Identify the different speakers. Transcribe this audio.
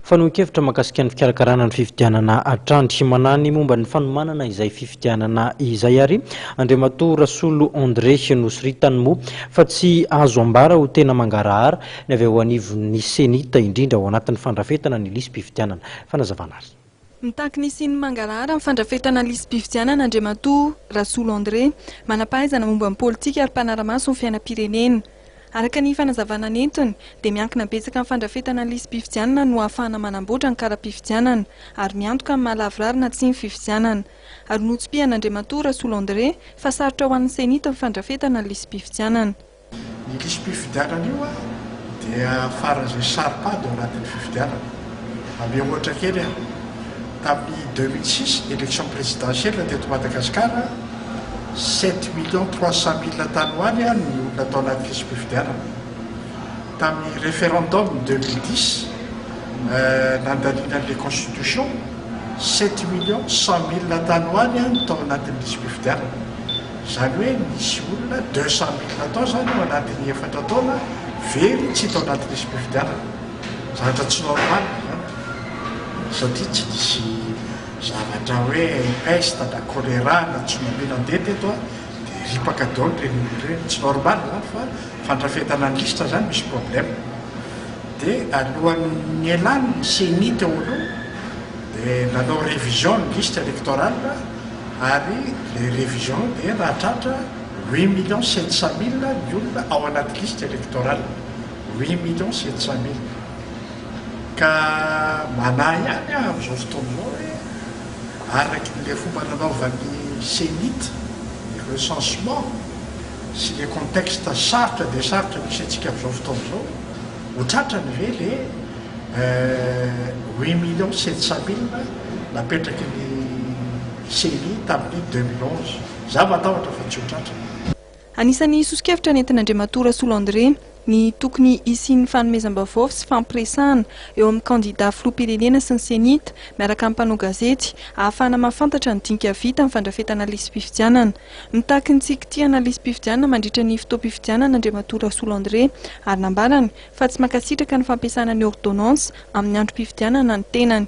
Speaker 1: Fanehoan-kevitra mahakasika ny fikarakarana ny fifidianana hatrany. Manahy ny momba ny fanomanana izay fifidianana izay ary Andriamatoa Rasolo André nosoritany moa fa tsy azo ambara ho tena mangarahara ny avy ao anivon'ny Cenit indrindra ao anatin'ny fandrafetana ny lisi-pifidianana. Fanazavana ary.
Speaker 2: Mitaky ny hisian'ny mangarahara amin'ny fandrafetana lisi-pifidianana Andriamatoa Rasolo André, manam-pahaizana momba ny politika ary mpanara-maso ny fiainam-pirenena. Araka ny fanazavana nentiny dia miankina betsaka amin'ny fandrafetana ny lisi-pifidianana no ahafahana manamboatra ny kara-pifidianana ary miantoka amin'ny maha lavorary na tsia ny fifidianana. Ary notsipihan'Andriamatoa Rasolo André fa sarotra ho an'ny Cenit ny fandrafetana ny lisi-pifidianana.
Speaker 3: Ny lisi-pifidianana io dia faran'izay saro-pady ao anatin'ny fifidianana. Hanome ohatra kely aho, tamin'ny 2006, élection présidentielle teto Madagasikara, 7 300 000 tany ho any ny olona tao anaty lisi-pifidianana. Tamin'ny référendum 2010 nandaniana an'ilay constitution, 7 100 000 tany ho any ny tao anatin'ny lisi-pifidianana. Zany hoe nisy olona 200 000 tao zany ao anatin'ny 4 taona very tsy tao anaty lisi-pifidianana. Zavatra tsy normal zany satria tsy nisy zavatra hoe peste na choléra na tsunami nandeha teto a dia ripaka daholo reny olona ireny. Tsy normal zany fa fandrafetana ny liste zany misy problème. Dia alohan'ny elany ny CENI teo aloha dia nanao révision ny liste électorale ary le révision dia nahatratra 8 700 000 ny olona ao anaty liste électorale, 8 700 000. Ka manahy ihany aho amin'izao fotoana izao hoe araky n'le fomba nanaovan'ny CENIT ny recensement sy le contexte sarotra dia sarotra misy antsika amin'izao fotoana izao, ho tratrany ve le 8 700 000 napetraky ny CENI tamin'ny 2011? Za matahotra fa tsy ho tratra.
Speaker 2: Anisan'ny soso-kevitra nentin'Andriamatoa Rasolo André ny tokony hisian'ny fanomezam-baovao sy fampiresahana eo amin'ny kandida filoham-pirenena sy ny Cenit miaraka amin'ny mpanao gazety ahafahana mahafantatra ny dinika vita amin'ny fandrafetana lisi-pifidianana. Mitaky ny tsy hikitihana lisi-pifidianana mandritra ny fotoam-pifidianana Andriamatoa Rasolo André ary nambarany fa tsy mankasitraka ny fampiasana ny ordonnance amin'ny androm-pifidianana ny tenany.